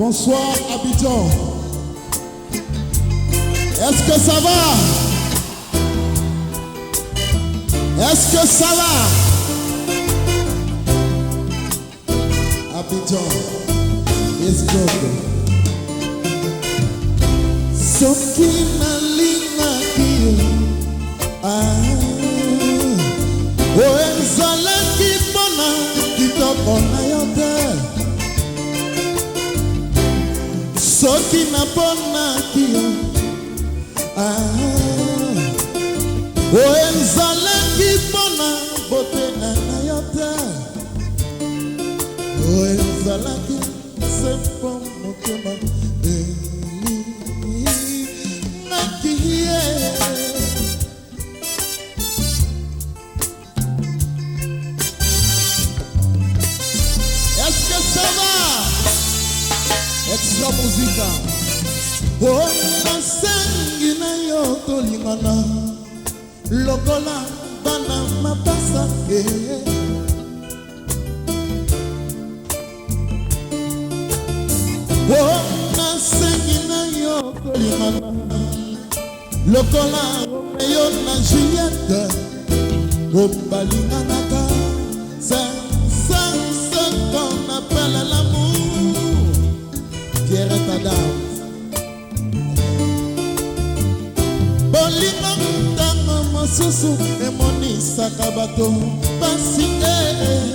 Bonsoir Abidjan. Est-ce que ça va? Est-ce que ça va? Abidjan is good. Soki nalingaki yo ah, oyo ezalaki mpona kitoko na yo te. Soki naponaki yo ah, oyo ezalaki mpona bote na yo te. Oyo ezalaki se mpo motema elingaki ye. Est-ce que ça va? Extra Musica. Oh, nasengi na yo tolingana lokola bana mapasa eh. Oh, nasengi na yo tolingana lokola Romeo na Juliette oh, balinganaka. C'est ça ce qu'on appelle l'amour. Pierre Adams. Bolingo ntango mosusu emonisaka bato pasi eh, eh.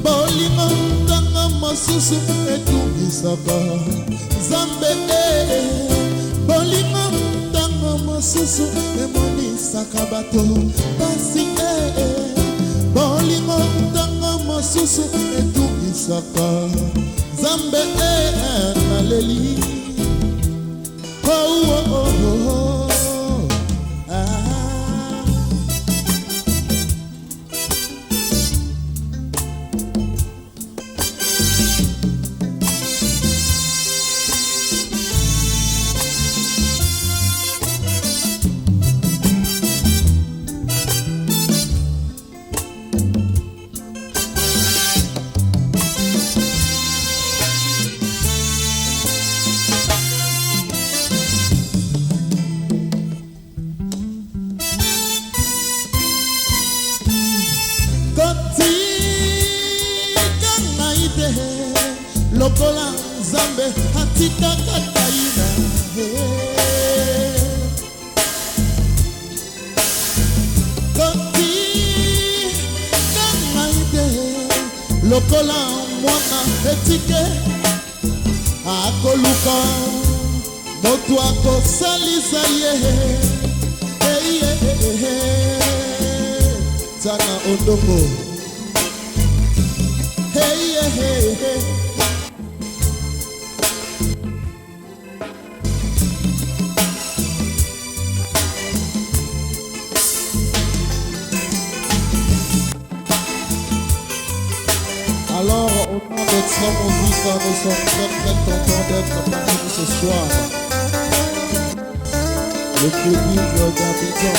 Bolingo ntango mosusu etungisaka Nzambe eh, eh. Bolingo ntango mosusu emonisaka bato pasi eh, eh. Bolingo ntango mosusu etungisaka Nzambe eh, eh. Naleli oh, oh, oh, oh, oh. Ah. Kotika ngai te lokola Nzambe atikaka Kaina. Kotika ngai te lokola mwana etike akoluka moto akosalisa ye. Hey, hey, hey, hey. Tana Ondongo. Hey, hey, hey, hey. Alors, au nom d'Extra Musica, nous sommes très très contents d'être parmi vous ce soir. Le public d'Abidjan.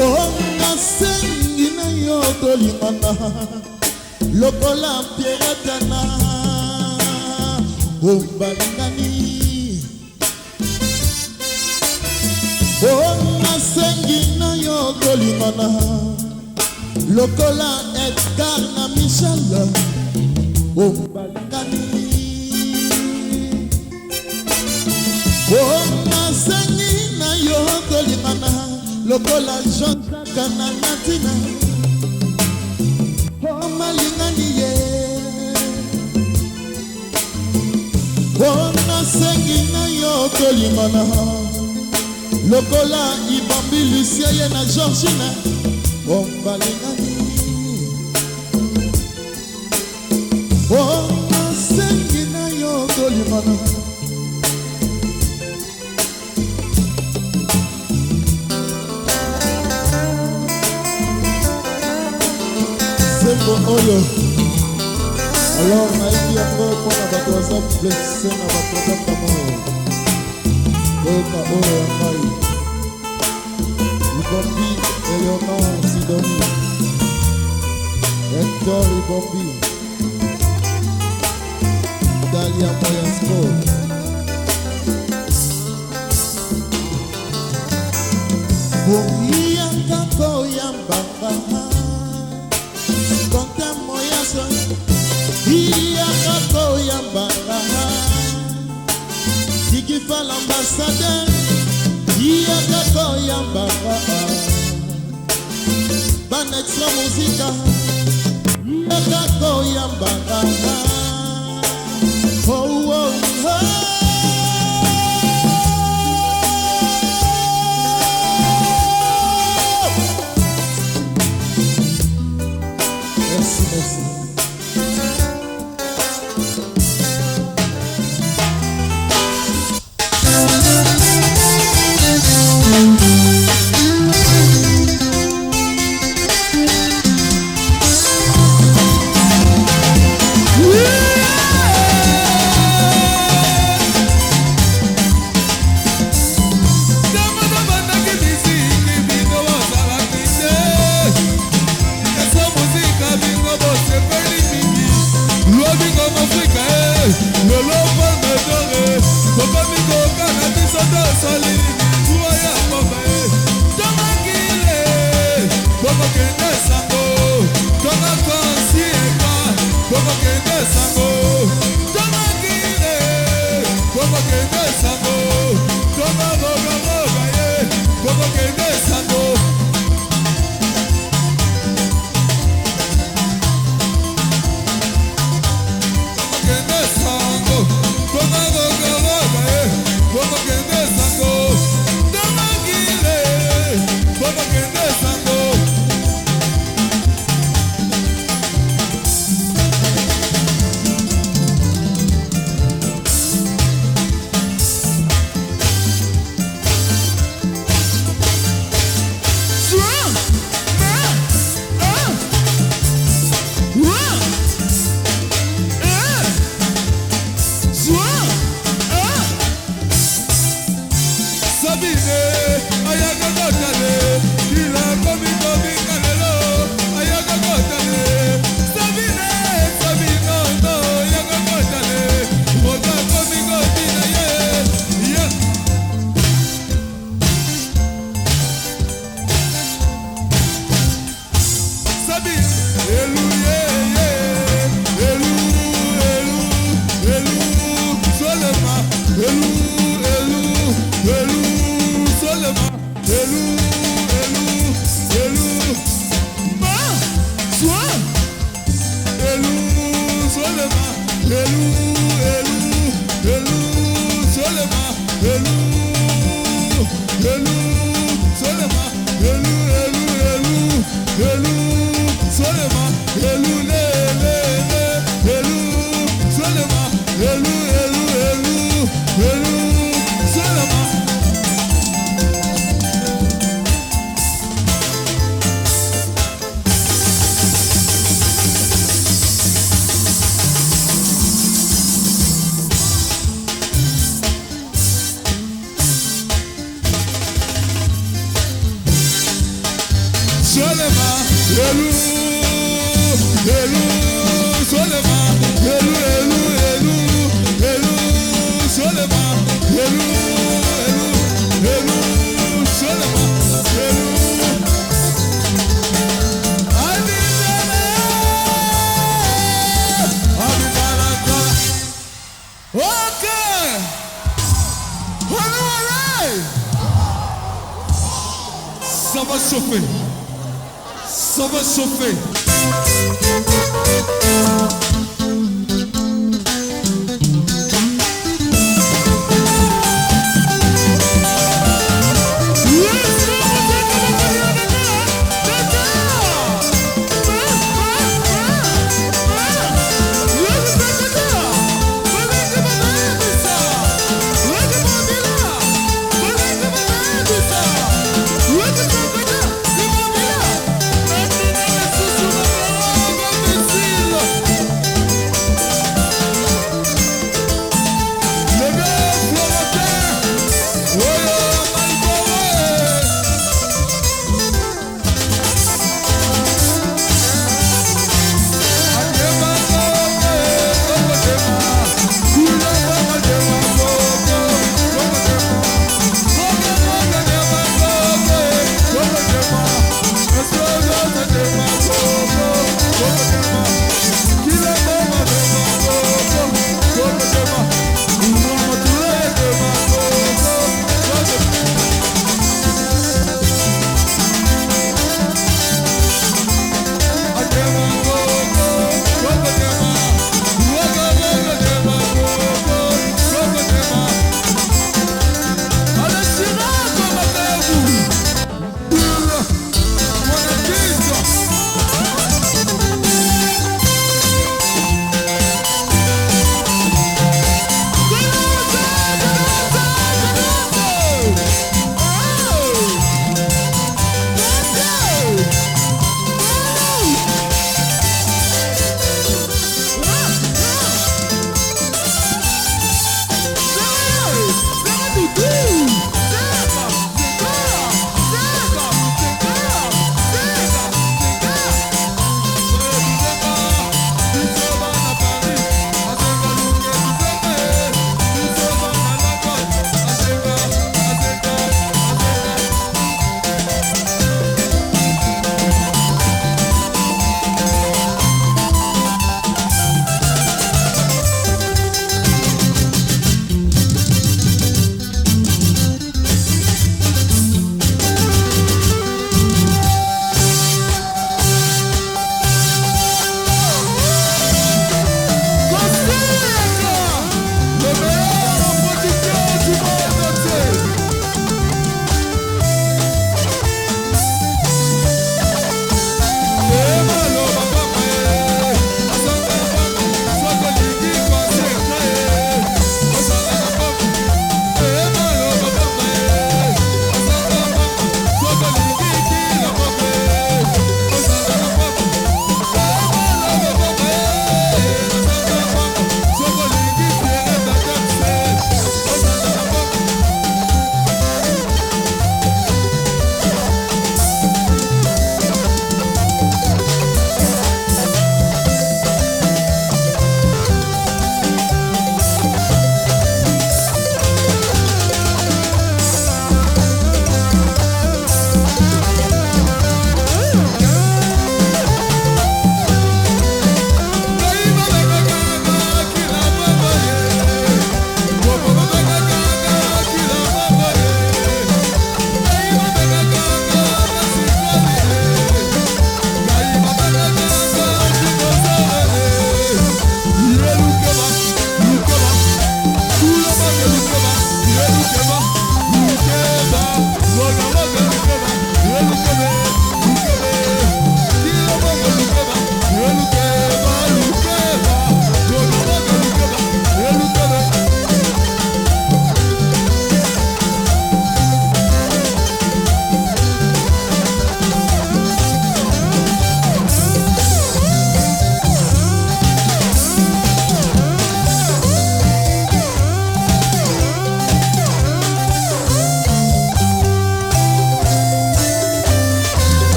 Oh, nasengi na yo tolingana lokola Pierrette na oh, balingani. Oh, nasengi na yo tolingana lokola Edgar na Michel oh, balingani. Oh, nasengi na yo tolingana lokola Jean-Jacques na Natina oh, malingani ye. Oh, nasengi na yo tolingana lokola Ibambi Lucia ye na Georgine oh, balingani. Oh, nasengi na yo tolingana. Nzembo oyo alors nayebi yango mpona bato baza blesse na baproblème d'amour. Boyoka oyo ya ngai, Ibombi Eleonor Sidoni, Hector Ibombi, Dalia Moyasco. Boyaka koyambaka Quentin Moyaso, iyaka koyambaka Sigifa l'ambassadeur, iyaka koyambaka Bana Extra Musica, iyaka koyambaka. Oh, oh, oh. Merci, merci. Ntango tobandaki miziki, bino bozalaki te. Eso muzika, bingo bosepeli mingi. Lobi ngoma Afrika e, lelo Palme d'Or e. Tokomi kokana biso tosali mituwa ya pamba e. Tongakile, bokokende sango. Tonga konsieka, bokokende sango. Tongakile, bokokende sango. Tonga bogoboga ye, bokokende sango. Bokokende sango. Tonga bogoboga ye, bokokende sango. Tongakile, bokokende sango. Sabine, ayaka kotale, ila komi komi kalelo, ayaka kotale. Sabine, Sabine, no, ayaka kotale, moto komi komi na ye, ye. Sabine, elu ye ye, elu elu elu, solema, elu elu elu, solema, elu elu elu, ma, soa, elu solema, elu elu elu, solema, elu elu solema, elu elu elu elu, solema, elu le le le, elu solema, elu elu elu elu, solema. Solema, elu, elu, solema, elu, elu, elu, elu, solema, elu, elu, elu, solema, elu. Abidala, abidala, Ok. Allez, Ça va chauffer. Ça va chauffer.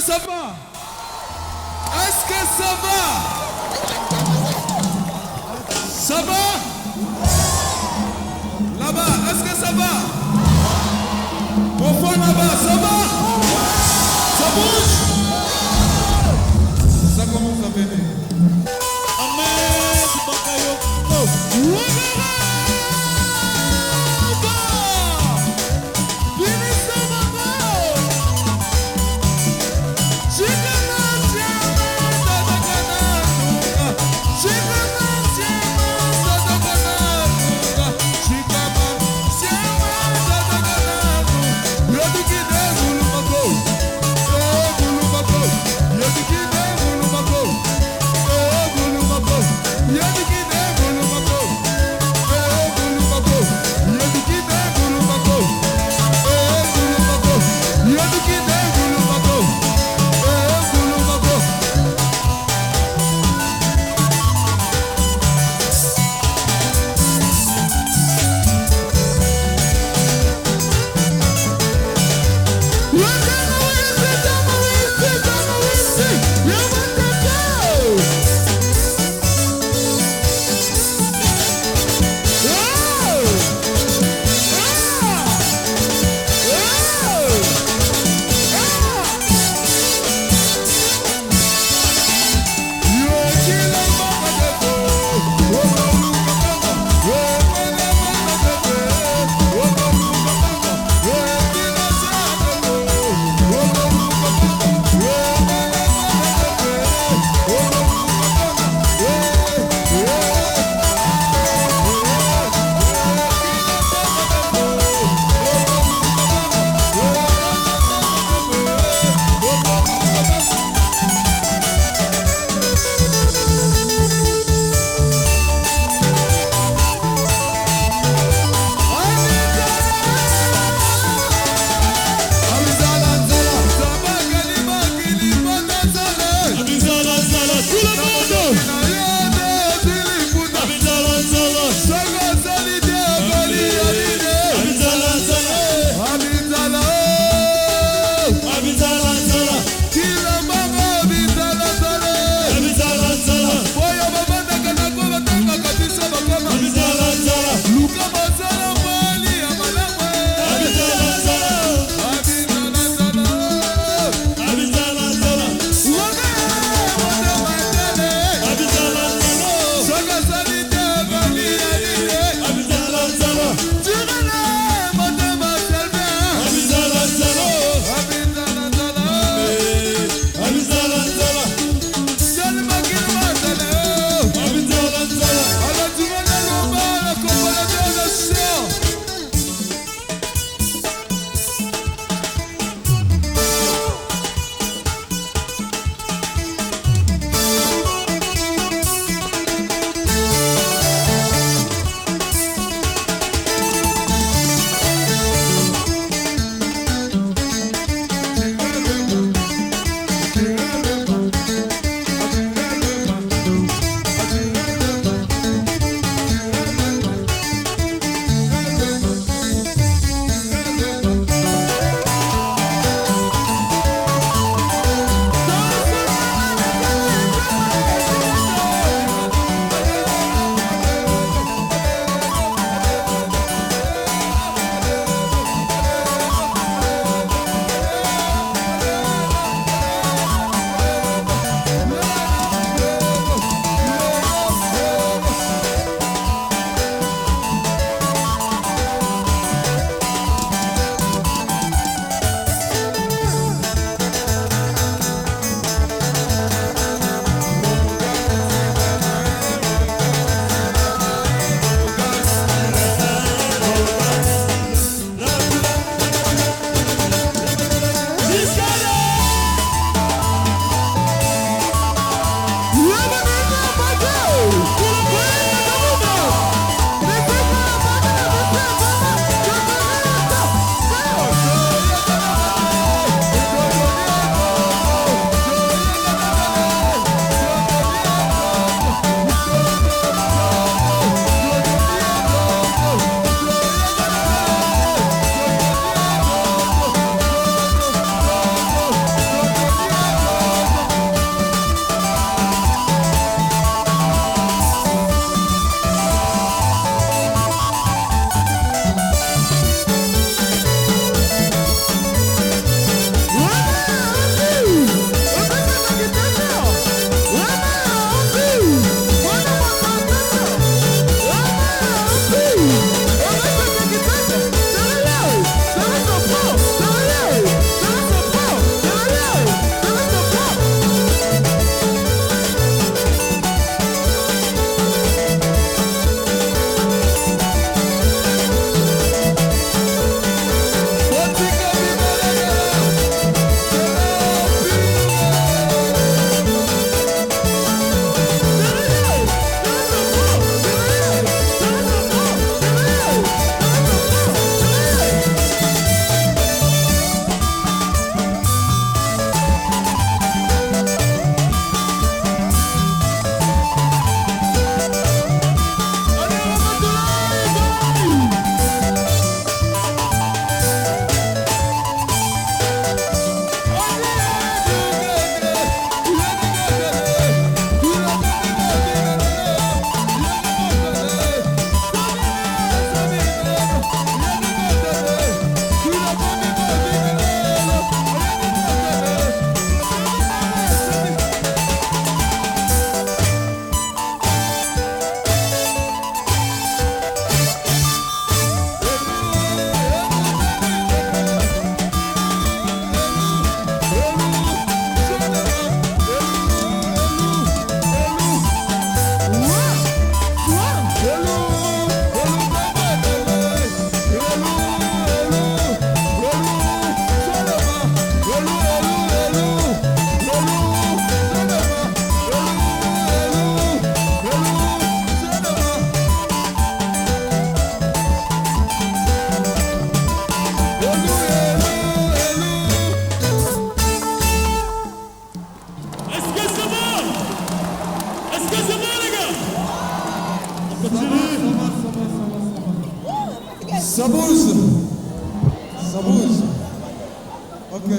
Que ça va? Est-ce que ça va? Ça va? Là-bas, est-ce que ça va? Au fond là-bas, ça va? Ça bouge? Ça commence à venir. Amen, Bakayoko. Ok.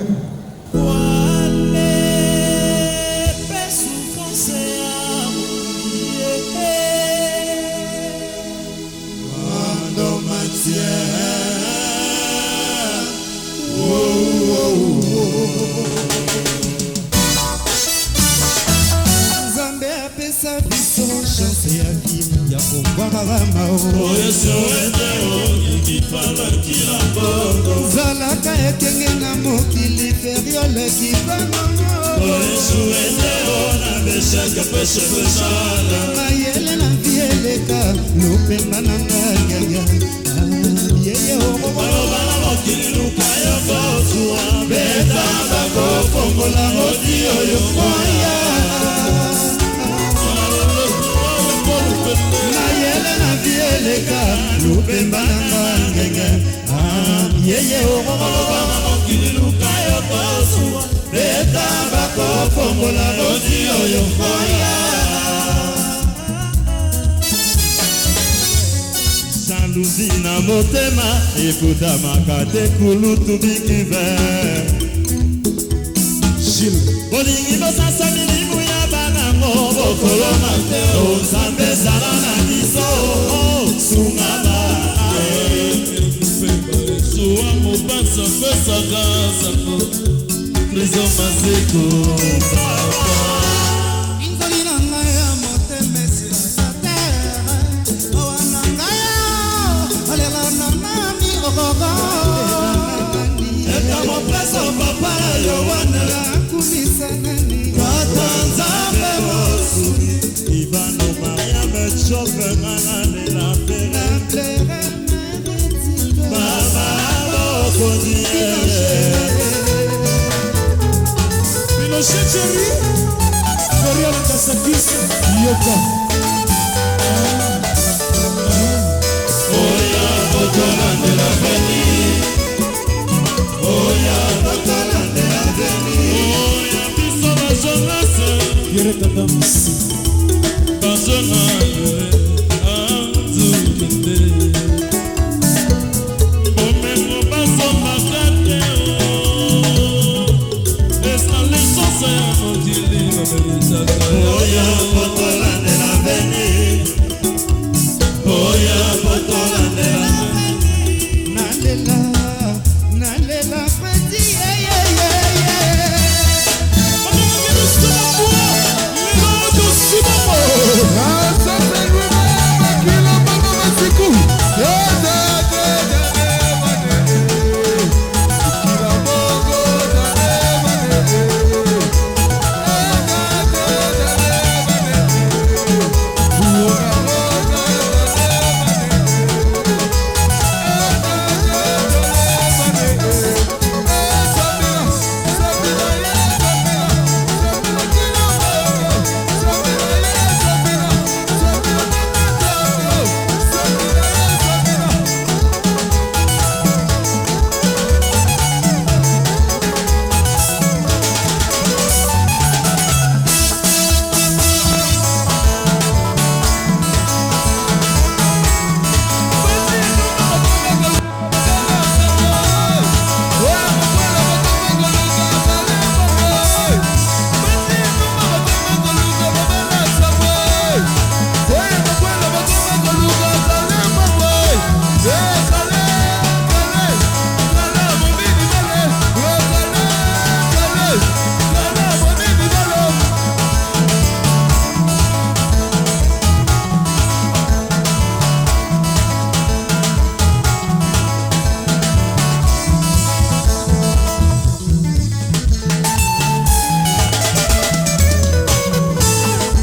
Nzambe apesa biso chance ya vie ya kobwakaka mao. Zalaka ekenge na mokili feriole kipangongo. Mayele na vie eleka lopemba na nga yaya yeye. Beta bakofongola oti oyo oya. Mayele na vie eleka lopemba na nga ngenge yeye. Beta bakofongola oti oyo oya. Jalousie na motema efutamaka te, kulutu bikive. Gilles. Bolingi bosasa milimu ya banango, bokoloma te. O Nzambe, ezala na biso, sunga bana. Zuwa mopanza pesaka sango Trésor Mazeko. Nzoli na ngai ya motema esilaka te. Awa na ngai alela na nani okoko. Eka mopreso papa na Yohane. Akumisa nani? Tata Nzambe mosungi Ivano Mariam chope nga nalela pere. Na plere. Mama mokonzi. Pinochet Chéri Florian Kasakis Yoka. Oya kotolandela veni, oya kotolandela veni. Oya biso bajonase. Pierrette Adams. Bajona anzukende bomengo basombaka te o esali chance ya mokili bameritaka. Oya kotolandela veni, oya kotolandela. Nalela, nalela peti yeyeyeye.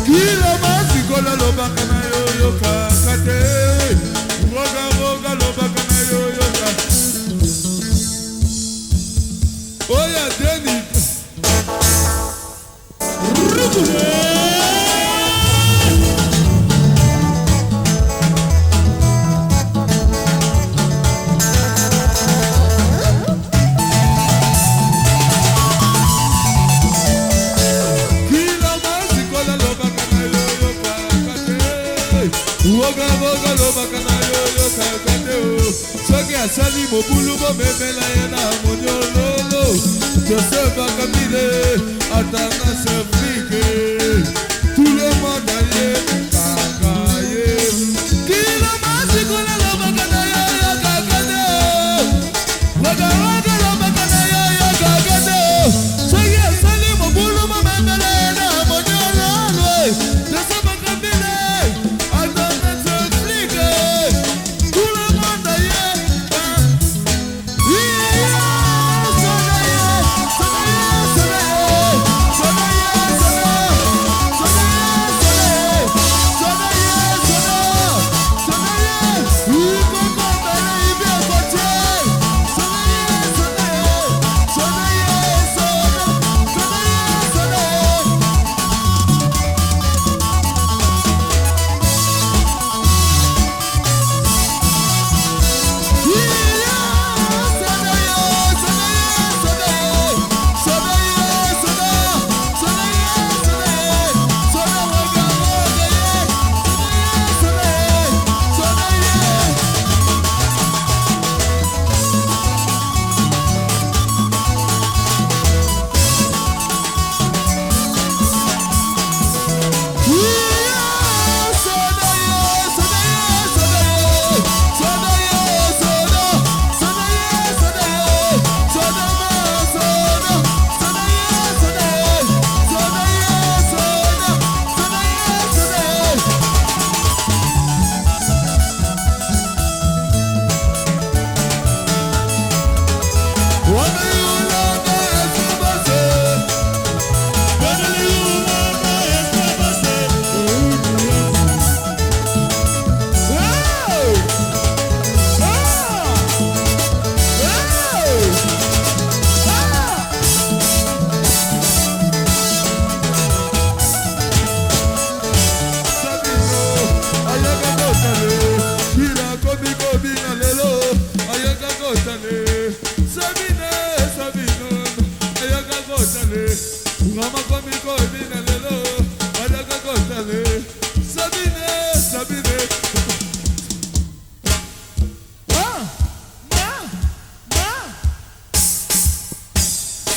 Kila masikola lobaka na yo yokaka te, rogaroga lobaka na yo yoka oya deni. Kila masikola lobaka na yo yokaka te, rogaroga lobaka na yo yokaka te o. Soki asali mobulu, bomemela ye na moniololo. Joseph Bakamile, Atana Sefrike, tout le monde allait, Kakaye. Kila masikula la bakana ya ya kakane, waka waka la bakana ya ya kakane. Soye sali mobulu mamangale na monyolo lwe. Joseph Bakamile, Atana Sefrike, tout le monde allait,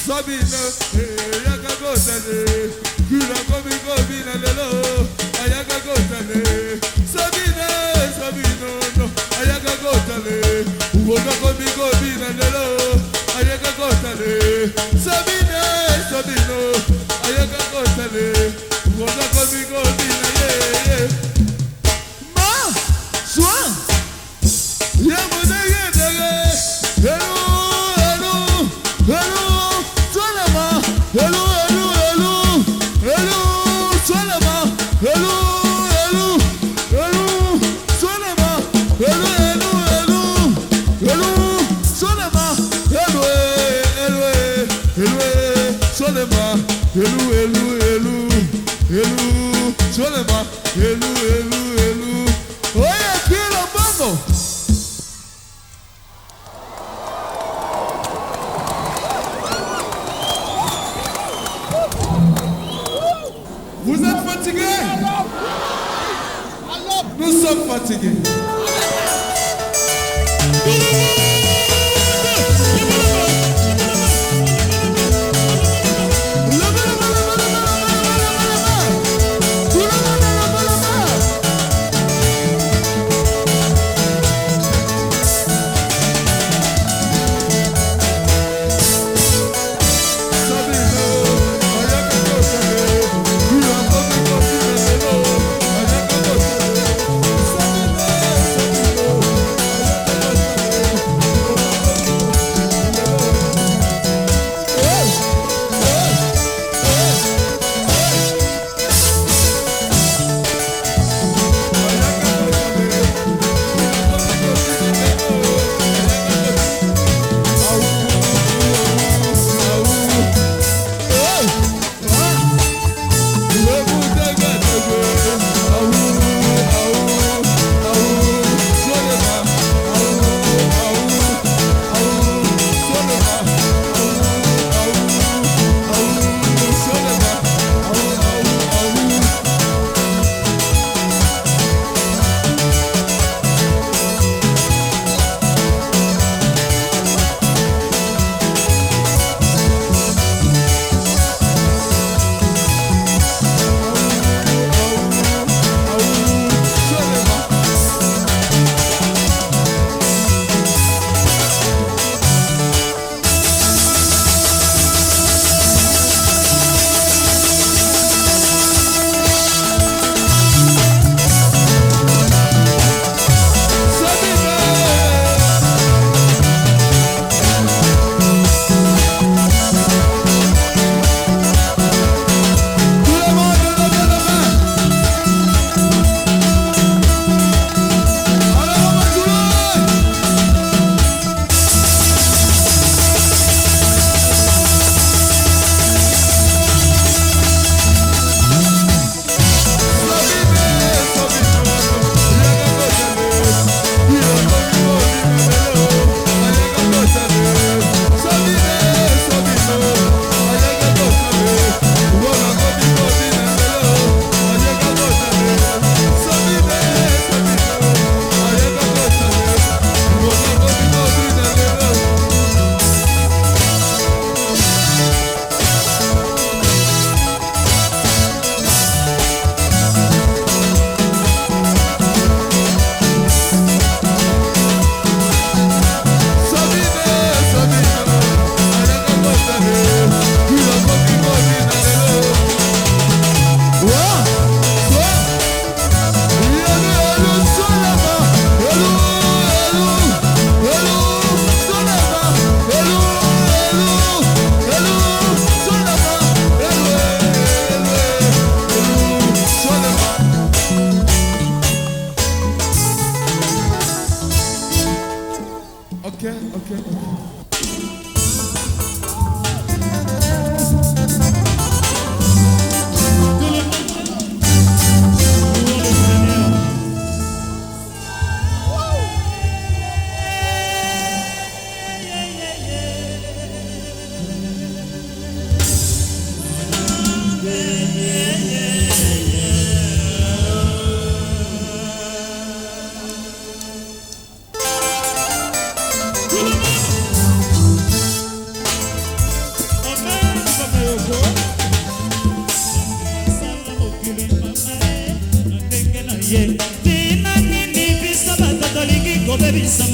Sabine, ayaka kotale, kula komi komi na lelo, ayaka kotale. Sabine, Sabine, no, ayaka kotale, uwoga komi komi na lelo, ayaka kotale. Sabine, Sabine, ayaka kotale, uwoga komi komi na ye ye. Ma, soin. Elu, elu, elu, elu, Solema, elu, elu, elu. Oye, kilo bongo. Vous êtes fatigués? Nous sommes fatigués. Levez la main, levez la main, levez la main, levez la main. Tout le monde, levez la main. Sabine,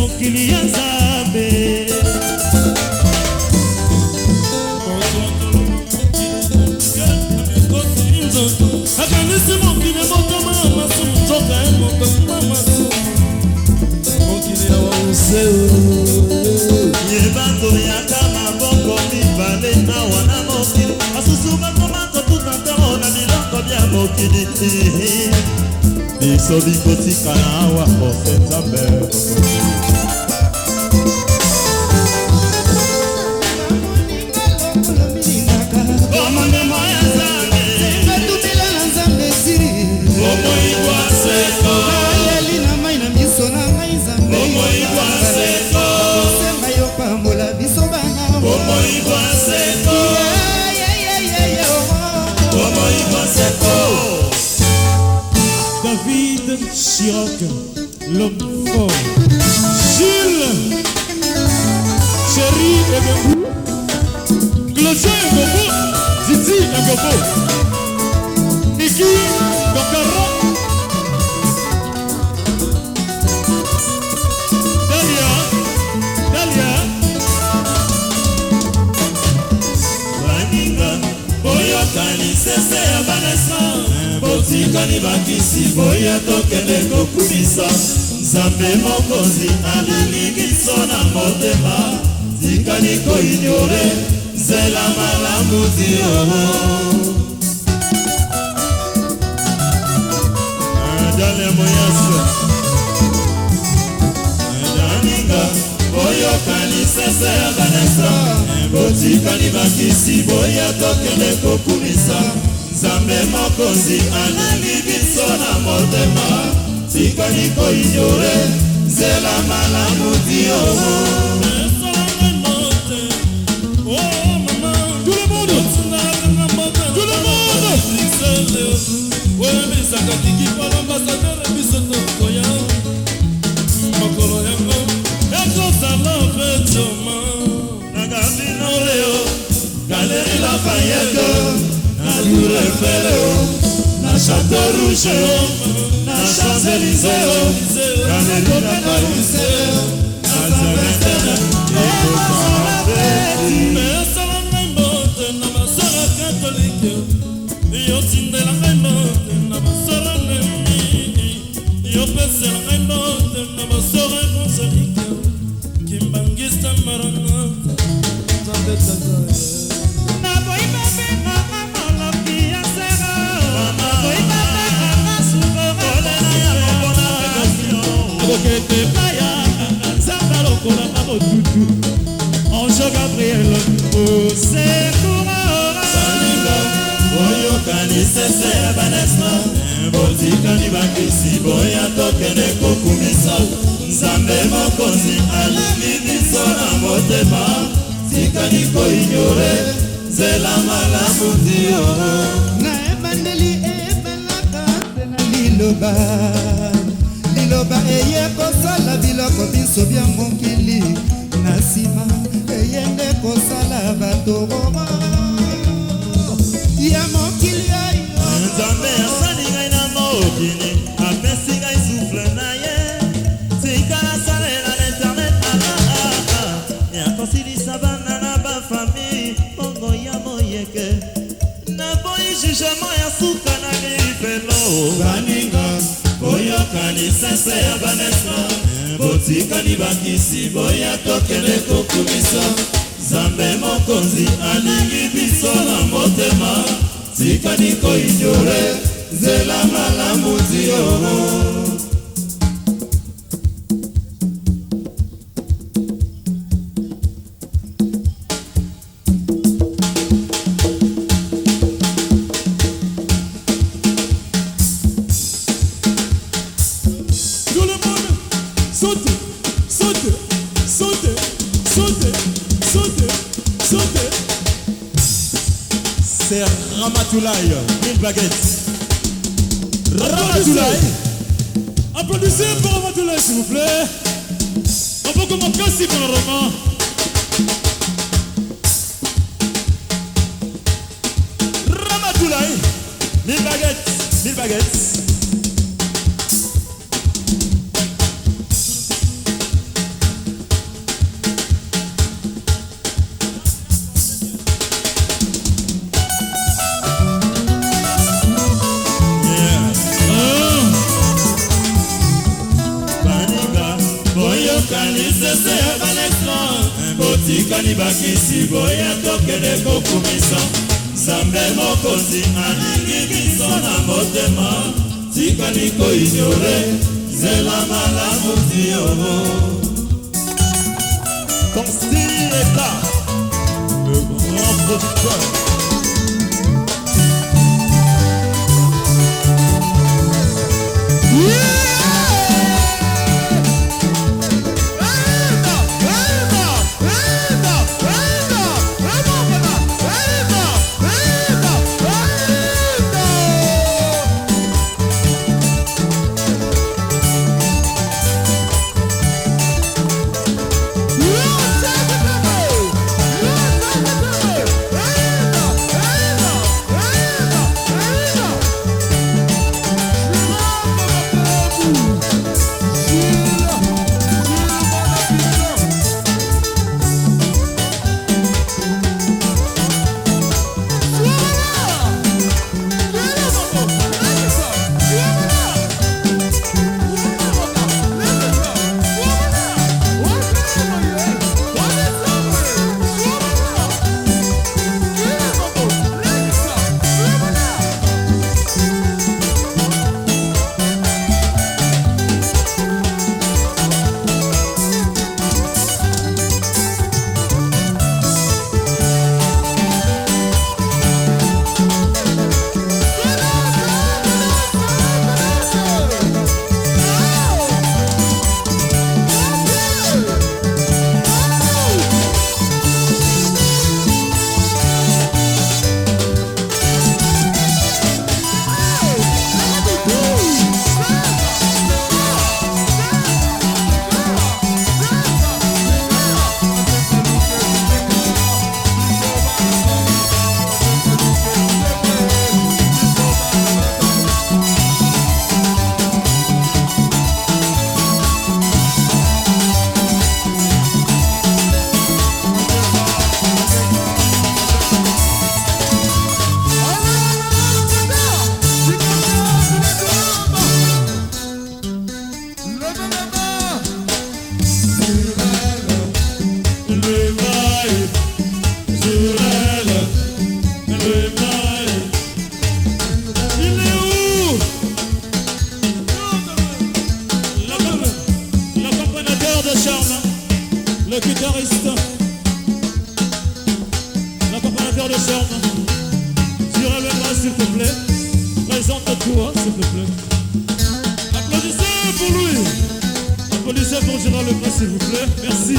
mokili ya Nzambe. Akanisi mokili ebotama ya masumu, nzoka ebotama masumu, mokili ya wause. Yeba toyaka maboko mibale awa na mokili, basusu bakoma kotuta ntongo na biloko bya mokili, biso bikotikala awa ose Nzambe. Komandema ya Nzambe, bomoi bwa seko, Naleli na mai na miso na ngai, Nzambe. Bomoi bwa seko, Kosenga yo pambola biso bana. Bomoi bwa seko, bomoi bwa seko. David Chirac, l'homme fort. Gilles, Chéri Ebembu, Claudia Ngobo, Didi Ngobo, Niki Gokara, Dalia, Dalia, Baninga, boyokani sese ya banesa, botikani bakisi, boya tokende kokumisa Nzambe Mokonzi alingi biso na motema. Tikani koignore nzela malamu dio. Dalia Moyas, Baninga, boyokani sese ya banesa, botikani bakisi, boya tokende kokumisa Nzambe Mokonzi alingi biso na motema. Tikani koignore nzela malamu dio. Tout le monde, tout le monde, Oyebisaka kiki pa l'ambassadeur, biso tokoya mokolo yango ekozala fetoma. Na Gambino Leo, Galerie Lafayette, na Tour Eiffel, na Château Rouge, na Champs-Élysées, Galerie Lafayette, na Zaventem, ekozala feti. Mesala ngai mbote na basara katolike, yo tindela ngai mbote na basara nemi, yo pesela ngai mbote na basara évangélike, kimbangista maranata, Nzambe tata. Naboyi babengaka moloki ya sero, naboyi babengaka souverain. Akokende paya Nzambe alokolaka motutu, ange Gabriel osekura. Baninga, boyokani sese ya banesma, botikani bakisi, boya tokende kokumisa Nzambe Mokonzi alingi biso na motema. Tikani koignore nzela malamu dio. Na ebandeli ebelaka te na liloba, liloba eye kosala biloko biso bya mokili, na nsima eye nde kosala bato ya mokili oyo. Nzambe asali ngai na mokili, apesi ngai souffle na ye, tika nasalela na internet ya kosilisa bana na bafamille bongo ya moyeke. Naboyi jugement ya suka na lifelo. Baninga, boyokani sese ya banesma, botikani bakisi, boya tokende kokumisa Nzambe Mokonzi alingi biso na motema. Tikani koignore nzela malamu dio. Tout le monde saute, saute, saute, saute, saute, saute. C'est Ramatoulaye, mille baguettes. Ramatoulaye. Applaudissez pour Ramatoulaye, s'il vous plaît. Maboko makasi pour le roman. Ramatoulaye, mille baguettes, mille baguettes. Musicien ya balestra, botikani bakisi, boya tokende kokumisa Nzambe mokonzi alingi biso na motema, tikani koignore nzela malamu tio. Consti Eka, le grand producteur. Il est où? L'accompagnateur de charme, le guitariste, l'accompagnateur de charme, tu le bras s'il te plaît, présente-toi s'il te plaît. Applaudissez pour lui, applaudissez pour Gérard Lebras s'il vous plaît, merci.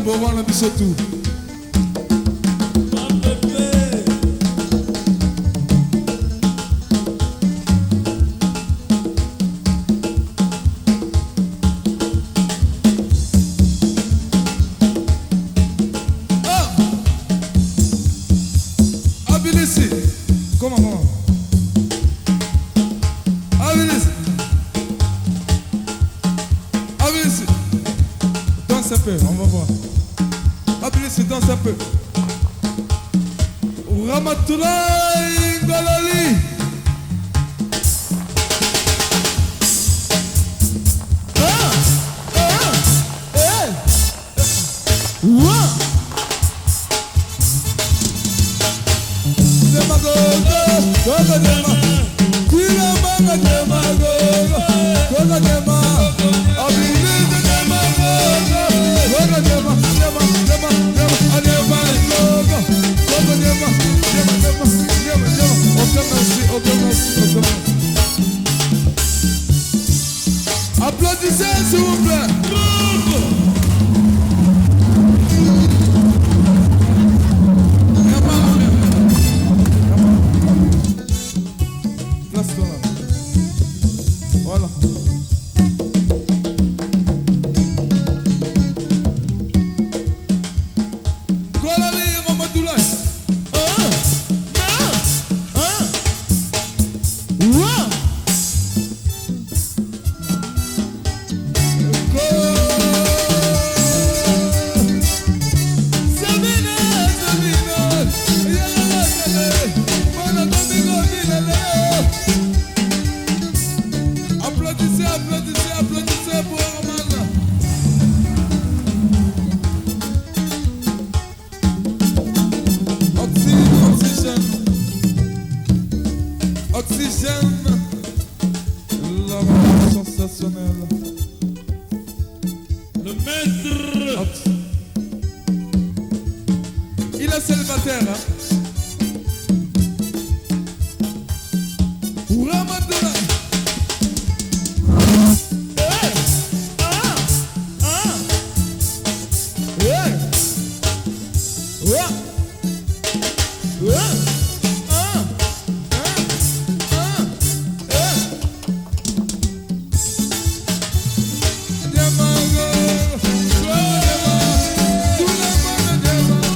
Number one na biso tout. Ah! Abilisi. Comment, comment? Abilisi. Abilisi. Danse un peu, on va voir. Abilisi, danse un peu. Ramatoulaye Ngololi. Ah! Ah! Eh! Ouah! Demagogo, gogo dema. Tilamanga demagogo, gogo dema. Abilisi demagogo, gogo dema, dema, dema, dema, ademagogo, gogo dema, dema, dema, dema, dema. Ok, merci, ok, merci, ok, merci. Applaudissez, s'il vous plaît. Place-toi là. Voilà. Kolali Ramadoulaye. Un, un, un. Ouah. Go. Sabina, Sabina. Yala, yala. Mona, Domingo, Vilale. Applaudissez, applaudissez, applaudissez pour Herman. Oxygène, oxygène. Oxygène. La rencontre sensationnelle. Le maître. Il est célibataire, hein? Ramadan. Eh! Ah! Ah! Eh! Ouah! Ouah! Ah! Ah! Ah! Eh! Demago! Tout le monde demago!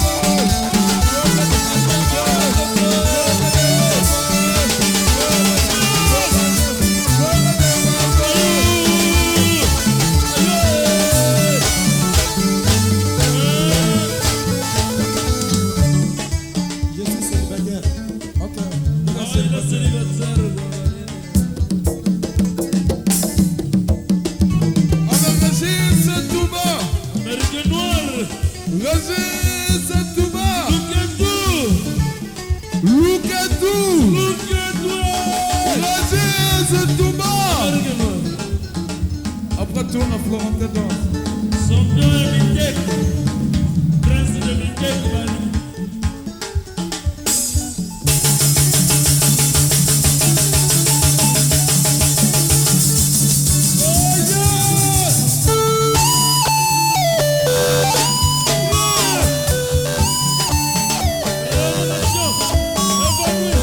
Je suis célibataire. Ok. Ah, il est célibataire. Avec Régis Touba. Américain noir. Régis Touba. Luketou. Luketou. Luketou. Régis Touba. Américain noir. Après tourne à Florentin danse. Champion Mitek. Prince de Mitek. Bali. Oh yeah! Réanimation. Évanouir.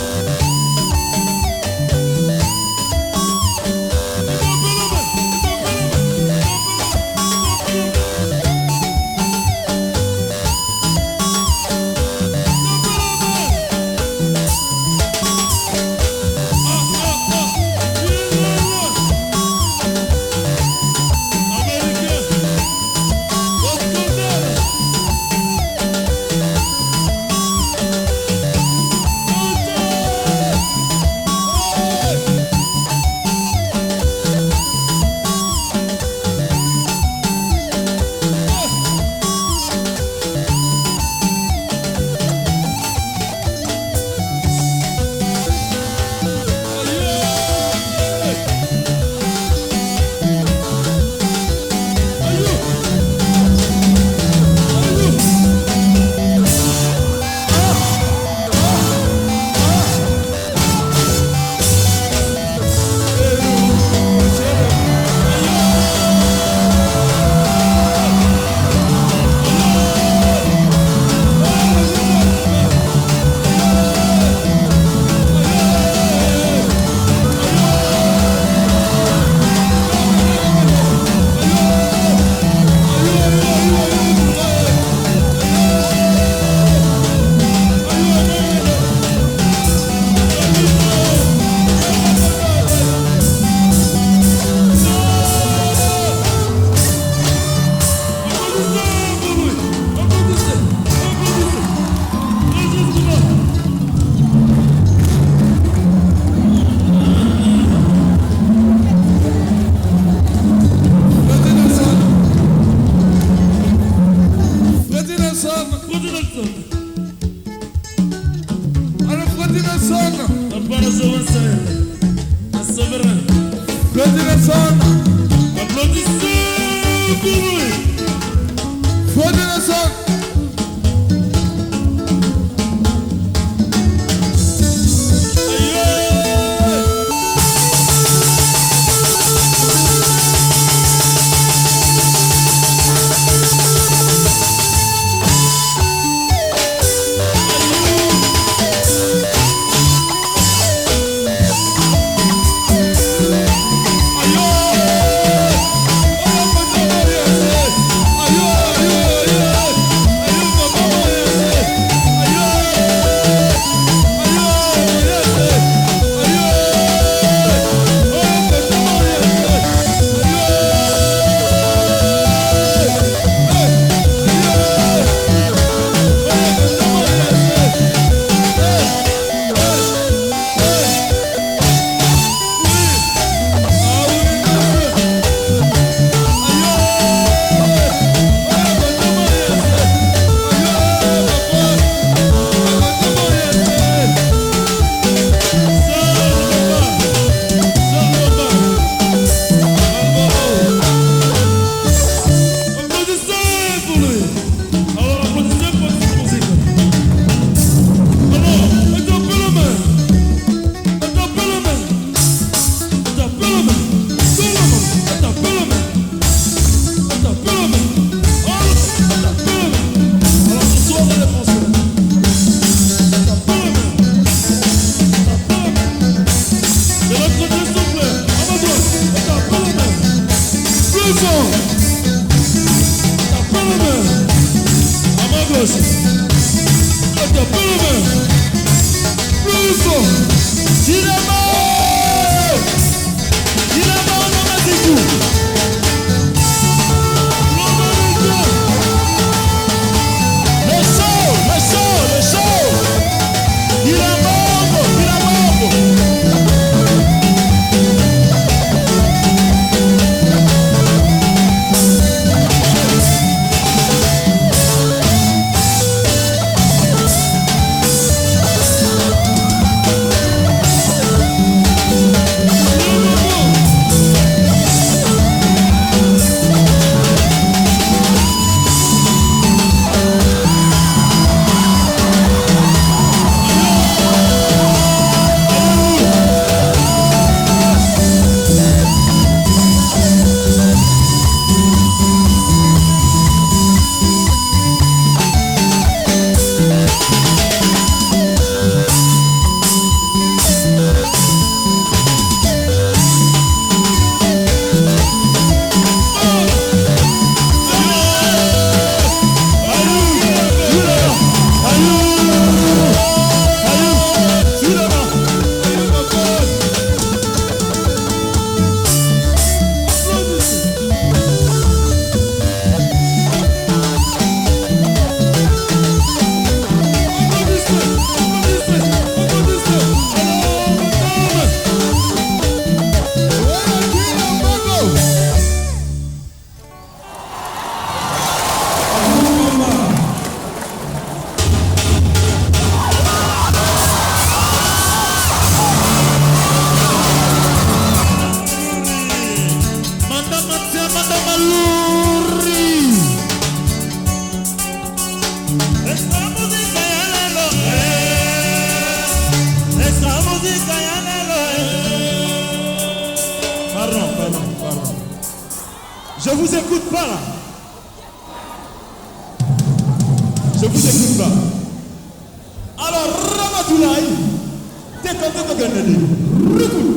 Nelson. Papa le souverain, le souverain. Claudie Nelson. Applaudissez pour lui. Claudie Nelson. Applaudissez pour lui. Alors applaudissez pour cette musique. Alors, tapez la main. Tapez la main. Tapez la main. Tout le monde. Tapez la main. Tapez la main. Alors, tapez la main. Alors ce soir, on est français. Tapez la main. Tapez la main. De l'autre côté, s'il vous plaît. À ma droite. Tapez la main. Plus fort. Tapez la main. À ma gauche. Tapez la main. Plus fort. Dilema! Dilema Namasiku! Le show, le show, le show! Dilambongo, Dilambongo! Manda Matia, Manda Maluri. Esa música ya lelo, esa música ya lelo. Pardon, pardon, pardon. Je vous écoute pas là. Je vous écoute pas. Alors, Ramatoulaye, t'es content de gagner. Recule.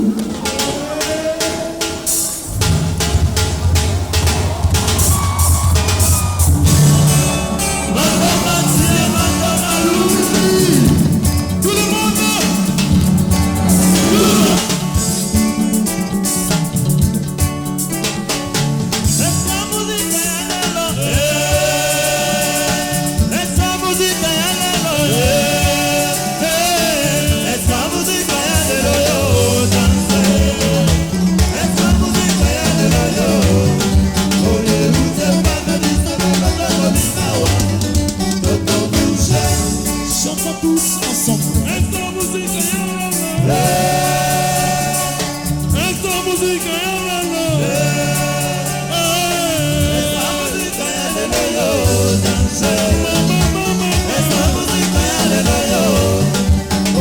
Manda Matia, Manda Maluri. Tout le monde. Tout le monde. Esa música ya lelo, esa música ya lelo, esa música ya lelo, Esta muzika ya lelo. Eza muzika ya lelo yo danse. Eza muzika ya lelo yo.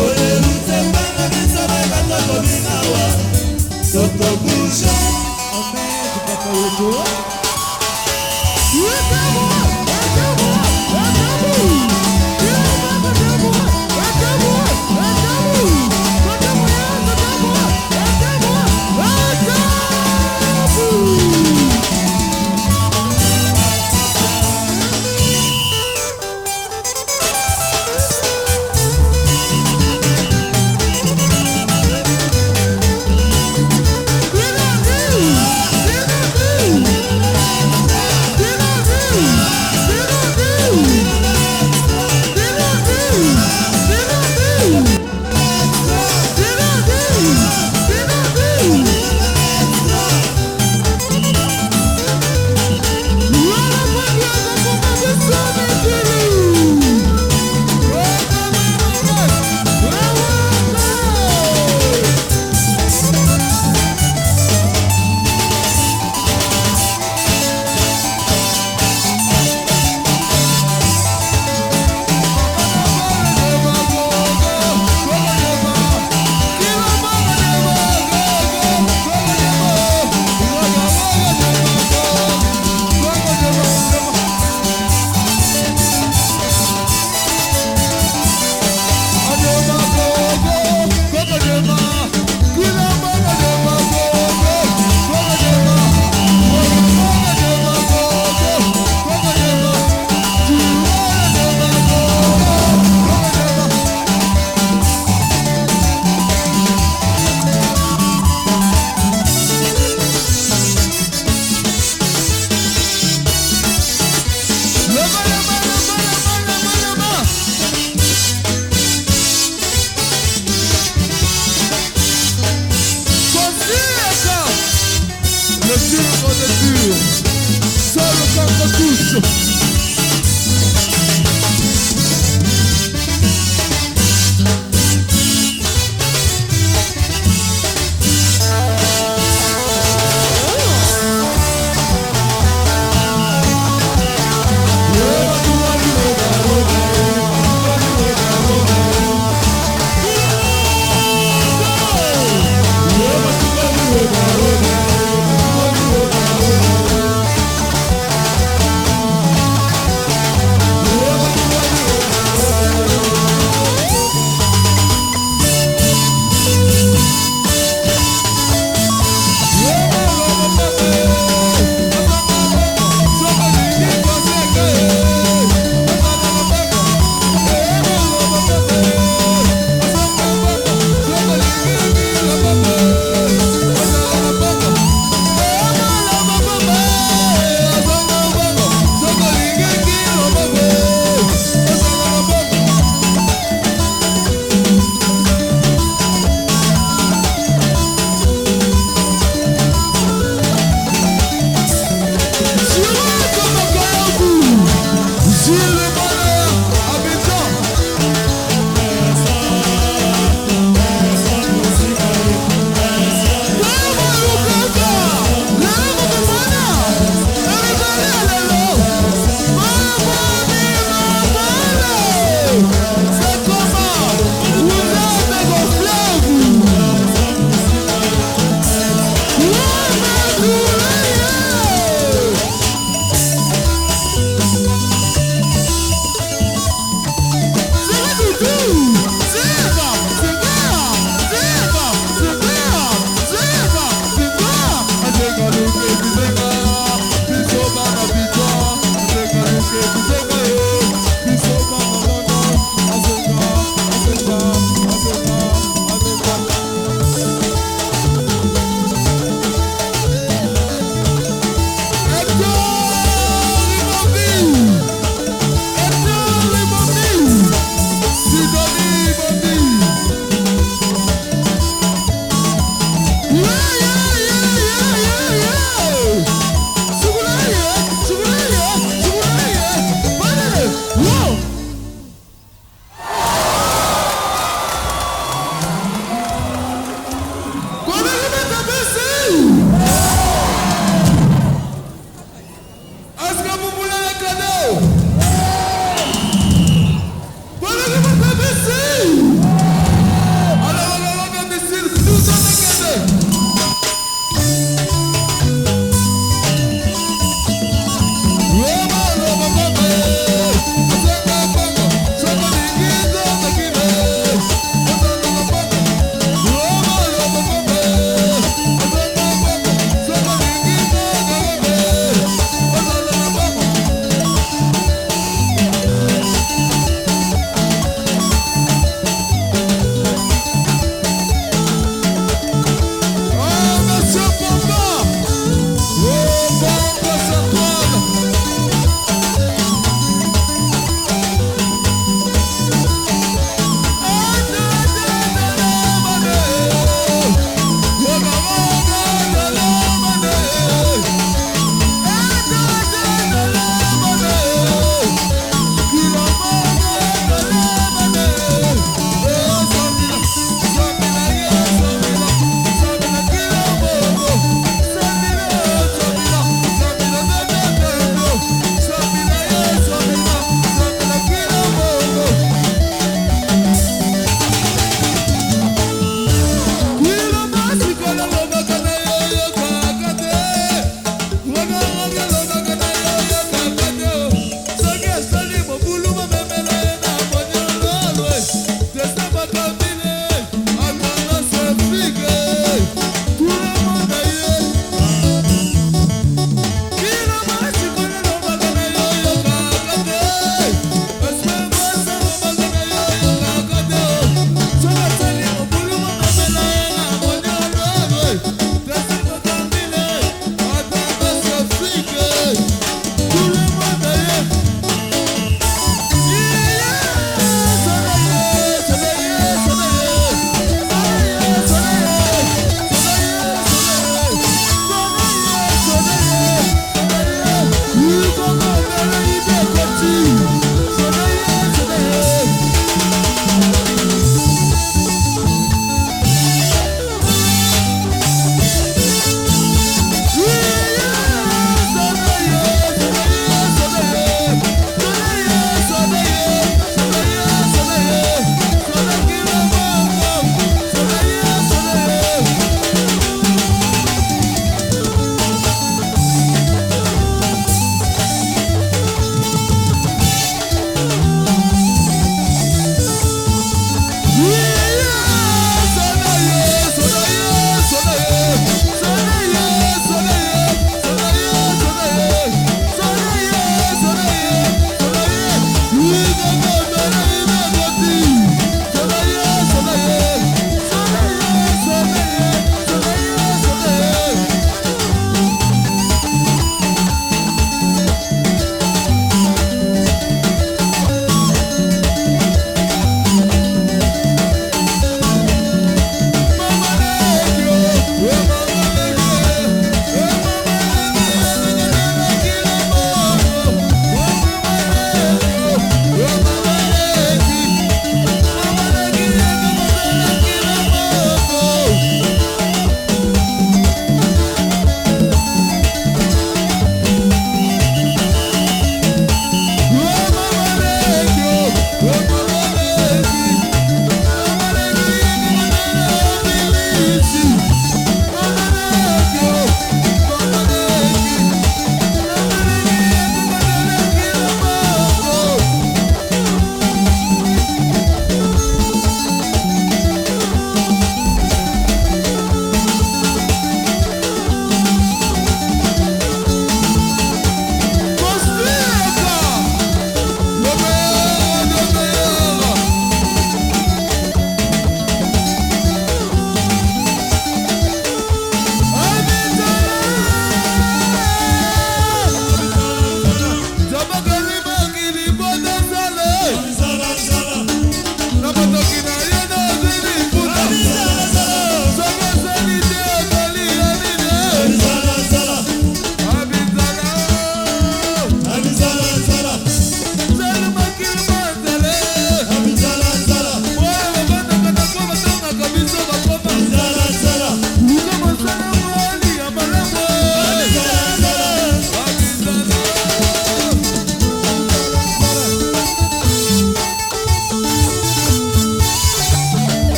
Oyeluze mpanga biso beka tokobinawa. Tokobouge. Ahmed Bakayoko. Le dur de dur, seul contre tous.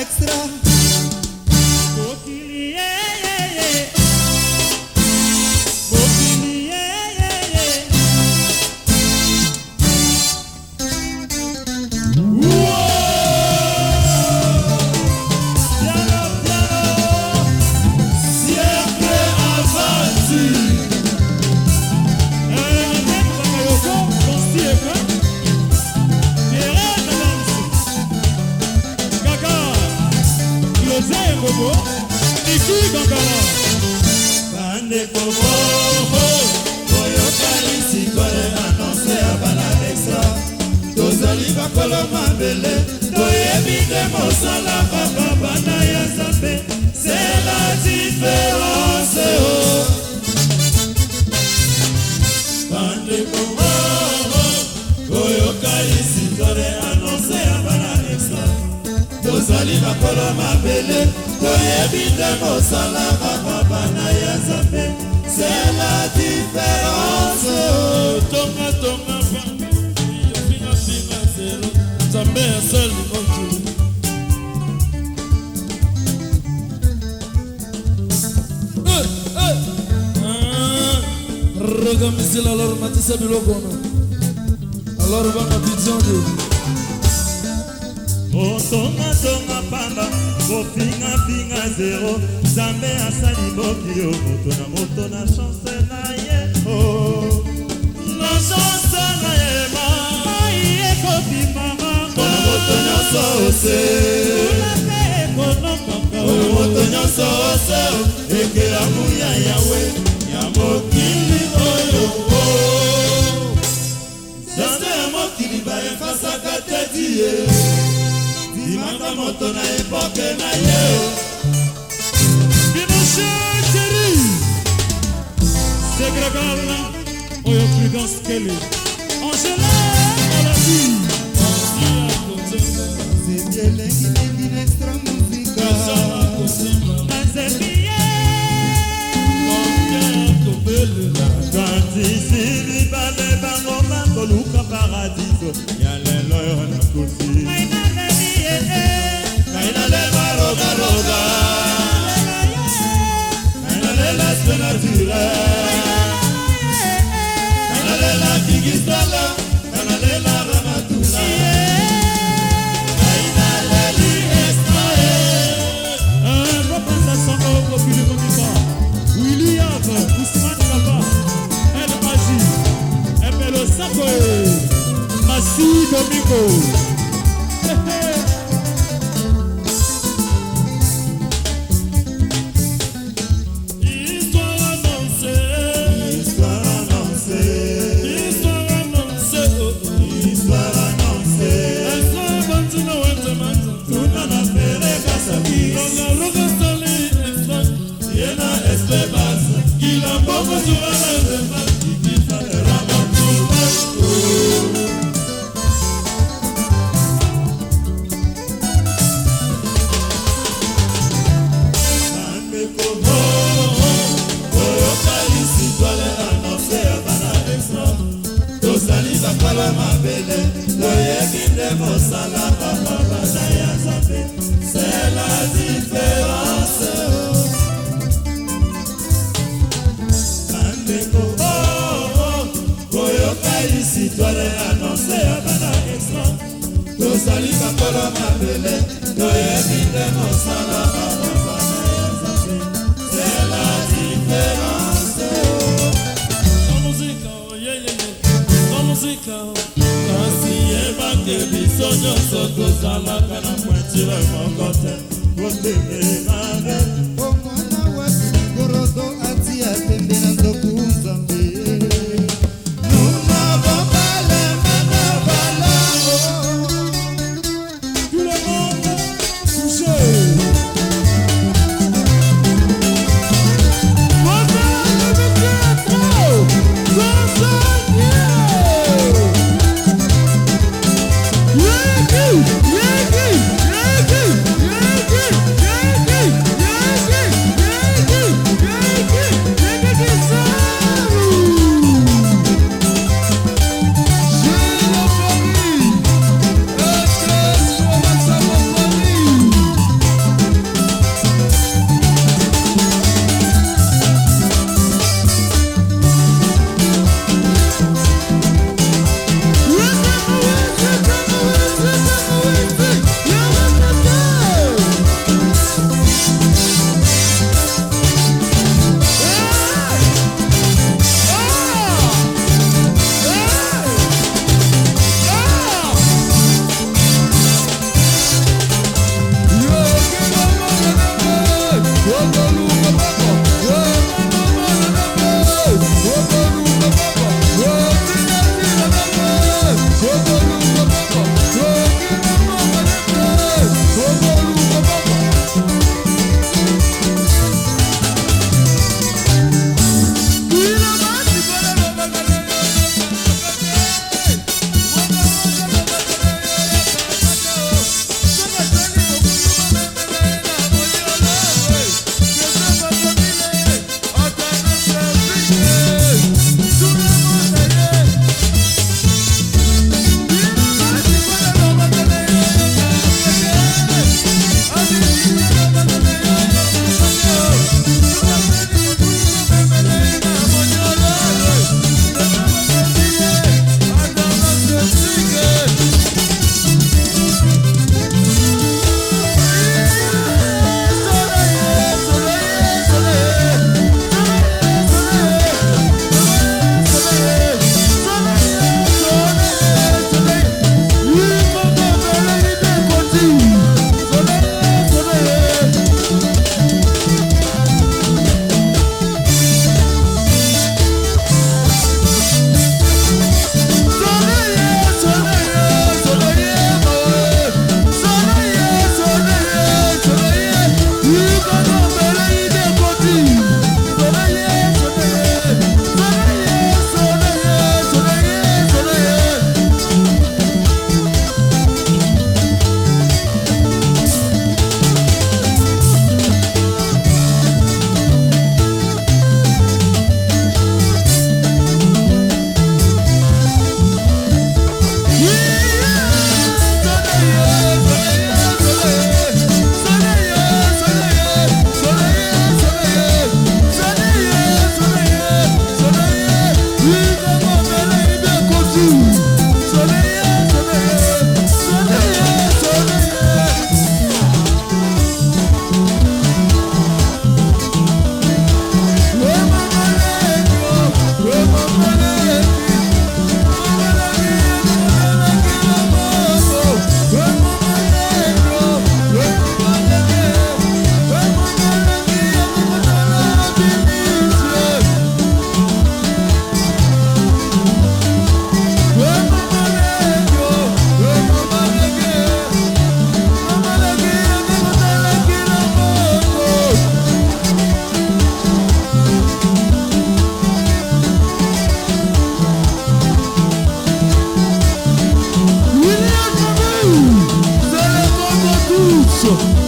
Extra. Mokili ye, ye, ye. Mokili ye, ye, ye. Piano, piano, siècle aventure. Avec Bakayoko, Consti Eka, Pierre Adams, Kaka, Claudia Ekobo, Niki Gangala. Bandeko bobo, boyokani sikoyo annonce ya bana Extra. Tozali bakolo mabele, toyebi nde mosala papa bana ya Nzambe. C'est la différence, oh. Bandeko bobo, boyokani sikoyo annonce ya bana Extra. Tozali bakolo mabele, toyebi nde mosala papa bana ya Nzambe. C'est la différence, oh. Tonga tonga pa, finga finga zero, Nzambe asali mokili. Eh, eh. Ah, Roga misila alors matisa biloko wana. Alors bana bidzonde. Otongatonga pamba, kofingafinga zero, Nzambe asali mokili o moto na moto na chance na ye o. Na chance na ye mai ekobimama mpona moto nyonso ose. Kuna mpe ekonokaka mpona moto nyonso ose. Ekelamu ya Yawe ya mokili oyo o. Nzambe ya mokili baefasaka te die. Ndimaka moto na epoke na ye. Binoche Thierry, Segregal, oyo Prudence Kelly, Angela Oladi, Nzembi elengi mingi na Extra Musica. Kantisi mibale bango bakoluka paradiso ya lelo oyo nakufi. Ngai nalela rogaroga, ngai nalela spe naturel, ngai nalela kingistala, ngai nalela ramatula, ngai naleli Extra. Bapanza sango mokili mobimba. William Ousmane Kaba, El Aji, Emelo Sakoe, Massi Domingo. Histoire annoncée, Histoire annoncée, histoire annoncée, oh, oh. histoire annoncée. Extra Bantina Wenzemanza. Tuna na Pere Kasaki, Roga Roga Sali Extra. ye na Espebas, Kilamboko Zurana Zema. Ikita Ramatula. Bandeko oh, toyoka lisitwale annonce ya bana Extra. Tozali bakolo mabele, toyebi nde mosala papa bana ya Nzambe. C'est la différence. Bandeko oh, oh, koyoka lisitwale annonce ya bana Extra. Tozali bakolo mabele, toyebi nde mosala papa bana ya Nzambe. C'est la différence. La musique, oh, yeah, yeah, yeah. La musique, oh. Kasi yebake biso nyonso tozalaka na pointire moko te kotemelave. Omwana wapi gorodo atia tembe na nzoku Nzambe. Nuna bobale mana bala. Tout le monde touché. Biso.